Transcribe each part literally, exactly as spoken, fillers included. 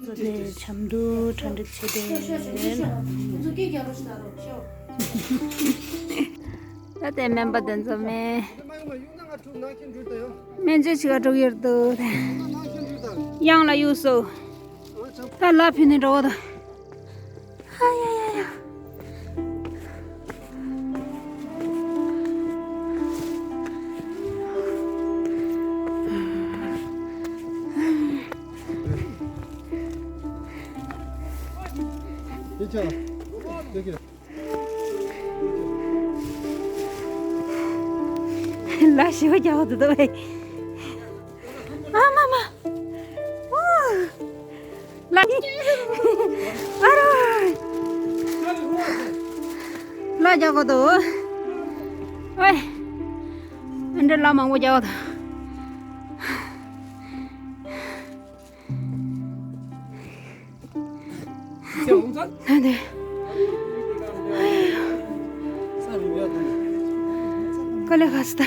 ཚོ་དེ་ཆབ་མདོ་གྲ་སྒྲིག་བྱེད་དེ། ད་ལྟའི་སྨན་པ་དེ་ཚོ་མེད། སྨན་བཅོས་བྱེད་ག་འགྲོ་གི་ཡོད་འདུག་དབྱངས་ལ་གཡུགས་སོ། ད་ལ་ཕུད་ནས་འགྲོ་བ་དང་། ཨ་ཡ་ཡ་ཡ། ལ་ཞི་བ་རྒྱག་འདུག་ད་བས། ཨ་མ་མ། ཨོ། ལ། ཨ་རོ། ལ་རྒྱག་གོ་འདུག་ཨོའི། ཨ་འདྲ་ལ་མང་པོ་རྒྱག་གོ་འདུག་ད་དེ། དཀའ་ལས་ཁག་སོང་ད།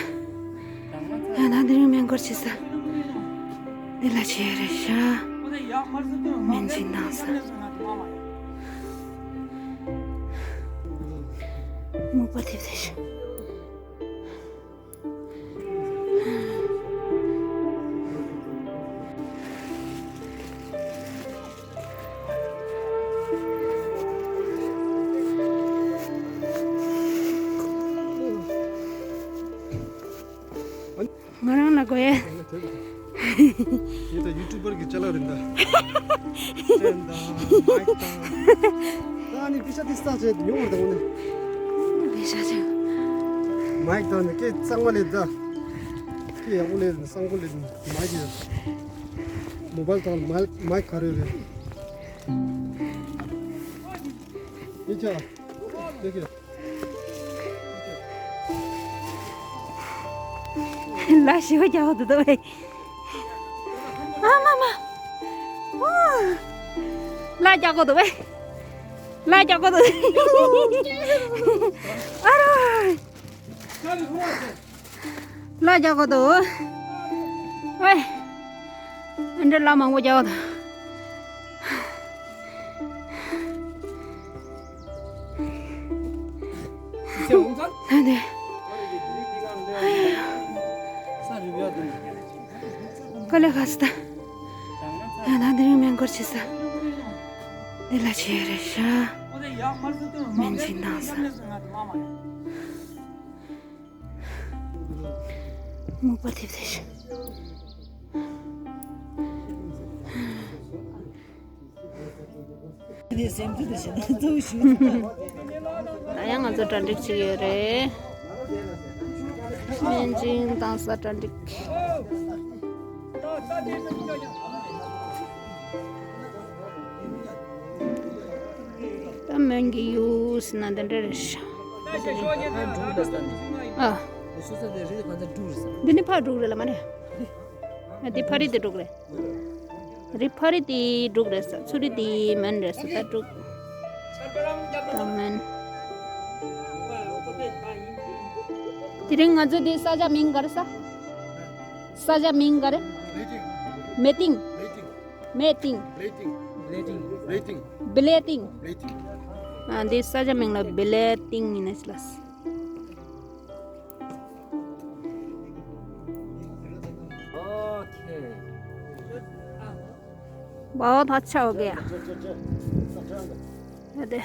ཡང་ན་དེ་རིང་སྨན་སྐོར་བྱེད་ས། འདི་ལ་བྱེད་རེད་ཤག་སྨན་སྦྱིན་བཏང་ས། སྨུག་པ་ཐེབས་ཐེབས་ཤག་ང་རང་ལ་དགོས་ཡ། ཡིན་ད་ཡུ་ཊུབ་པར་གྱི་ཅ་ལག་རེད་ད། སྟན་དང་མའིག་དང་། ད་ནི་པི་ཤ་ཏི་ས་ཆེ་ཉོ་བར་དང་ནི། པི་ཤ་ཆེ། མའིག་དང་ནི་སྐད་གཙང་མ་ལས་ད། སྐད་ཡག་པོ་ལས་གསང་པོ་ལས་མའིག་ཡོད། མོ་བལ་དང་མའིག་མའིག་ག་རེ་རེད། ཡིན་ཆ། དེ་གི། ལ་ཞི་བ་རྒྱག་གོ་འདུག་བས། ཨ་མ་མ། ཨོ། ལ་རྒྱག་གོ་འདུག་བས། ལ་རྒྱག་གོ་འདུག་ཨ་རོ། ལ་རྒྱག་གོ་འདུག་ཨོའི། ཨ་འདྲ་ལ་མང་པོ་རྒྱག་གོ་འདུག་ད་དེ། དཀའ་ལས་ཁག་སོང་ད། ཡང་ན་དེ་རིང་སྨན་སྐོར་བྱེད་ས། འདི་ལ་བྱེད་རེད་ཤག་སྨན་སྦྱིན་བཏང་ས། སྨུག་པ་ཐེབས་ཐེབས་ཤག་ད་ཡང་ང་ཚོ་གྲ་སྒྲིག་བྱེད་ཀྱི་ཡོད་རེད། སྨན་སྦྱིན་བཏང་ས་གྲ་སྒྲིག་ད་སྨན་གྱི་གཡུགས་ཟེར་ན་འདི་འདྲ་རེད་ཤག་ཨ། འདི་ནི་ཕར་འབྲུག་རེད་ལ་མ་རེད། འདི་ཕ་རི་དེ་འབྲུག་རེད། རི་ཕ་རི་དེ་འབྲུག་རེད། རི་ཕ་རི་དེ་འབྲུག་རེད་ས། ཚུ་རི་དེ་སྨན་རེད་ས། ད་འབྲུག་ད་སྨན། དེ་རིང་ང་ཚོའི་དེ་ས་ཆ་མིང་ག་རེ་ས། ས་ཆ་མིང་ག་རེ། མེ་ཏིང་། མེ་ཏིང་། བི་ལེ་ཏིང་། ཨ་འདི་ས་ཆ་མིང་ལ་བི་ལེ་ཏིང་ཡིན་ན་ལ། बहुत अच्छा हो गया। ये दे।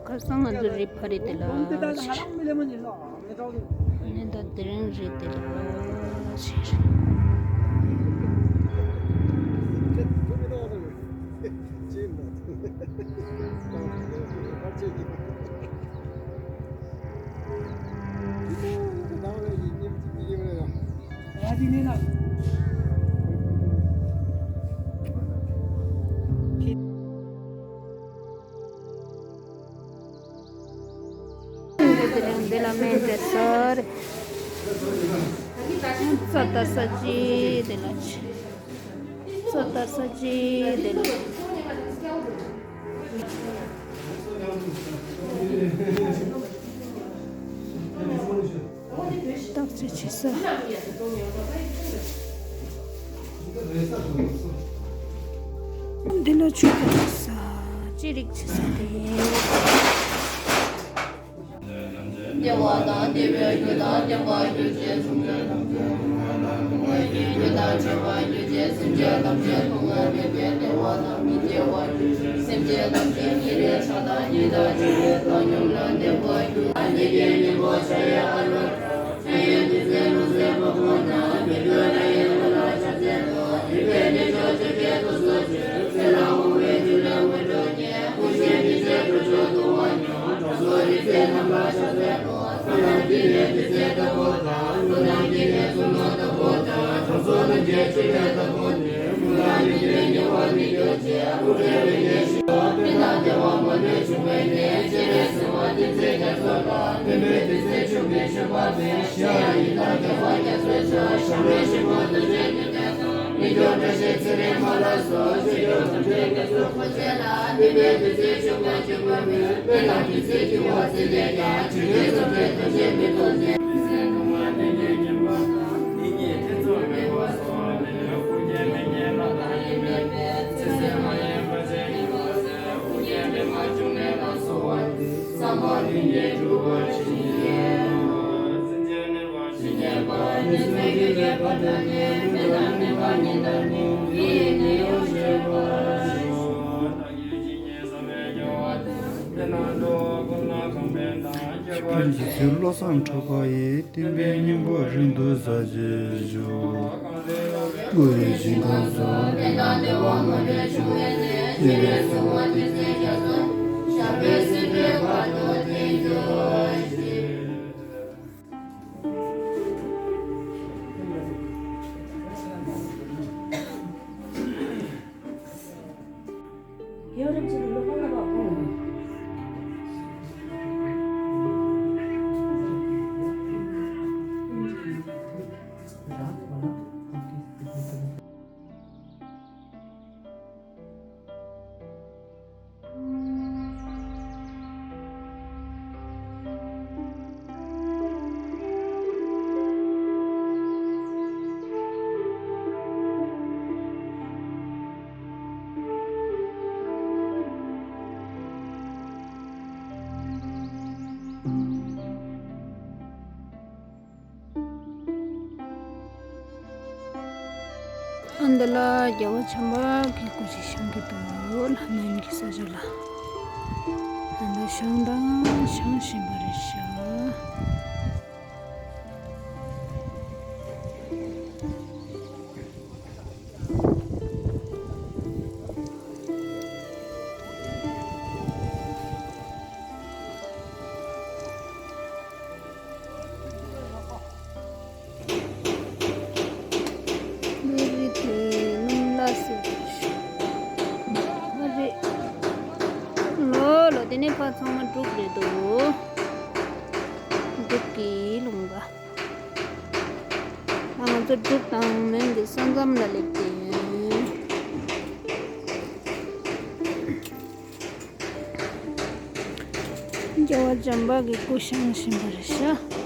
ཁ་སང་ང་ཚོ་རི་ཕ་རི་དེ་ལ་ཕྱིན། ནས་ད་དེ་རིང་རི་དེ་ལ་ཕྱིན། འདི་ལ་མེད་དེ་སར། ཙ་ད་ས་ཅི་དེ་ལ་ཆེ། ཙ་ད་ས་ཅི་དེ་ལ། ཅི་བྱེད་ས། འདི་ལ་ཆུ་བརྒྱབ་ས། ཅི་རིགས་བྱེད་ས་དེ། བདེ་བ་དང་བདེ་བའི་རྒྱུ་དང་བདེ་བ་རྒྱུ་ཅན་སེམས་ཅན་ཐམས་ཅད་སྡུག་བསྔལ་དང་སྡུག་བསྔལ་གྱི་རྒྱུ་དང་བྲལ་བའི་རྒྱུ་ཅན་སེམས་ཅན་ཐམས་ཅད་སྡུག་བསྔལ་མེད་པའི་བདེ་བ་དང་མི་སྐྱེ་བར་གྱུར་ཅིག་སེམས་ཅན་ཐམས་ཅད་ཉེ་རིང་ཆགས་སྡང་གཉིས་དང་བྲལ་བའི་བཏང་སྙོམས་ལ་གནས་པར་གྱུར། ཨ་ནི་ཀྱེ་སྙིང་པོ་ཆ་ཡི་ཨ་རོ། ཆོས་ཀྱི་རྗེ་བཙུན་བློ་བཟང་གྲགས་པ་ཡིས། བསྟན་པའི་སྙིང་པོ་རིང་དུ་གསལ་བྱེད་ཞུ། སྐུ་ཡི་ཞིང་ཁམས་སུ། ཨ་འདི་ལ་རྒྱལ་བ་བྱམས་པ་གི་སྐུ་ཅིག་བཞེངས་ཀྱི་འདུག་ལྷ་གནོན་གྱི་ས་ཆ་ལ། ཨ་འདི་བཞེངས་དང་བཞེངས་བཞིན་པ་རེད་ཤག་ལུ་རི་དེ་སྣུམ་ལ་སེ་མ་རེད། ལོ་ལོ་དེ་ནས་ཕར་ཚང་མ་འབྲུག་རེད་འདུག་འབྲུག་གི་ལུང་པ། ང་ཚོ་འབྲུག་དང་མོན་གྱི་ས་མཚམས་ལ་སླེབས་ཏེ་ཡོད། རྒྱལ་བ་བྱམས་པ་གི་སྐུ་བཞེངས་བཞིན་པ་རེད་ཤག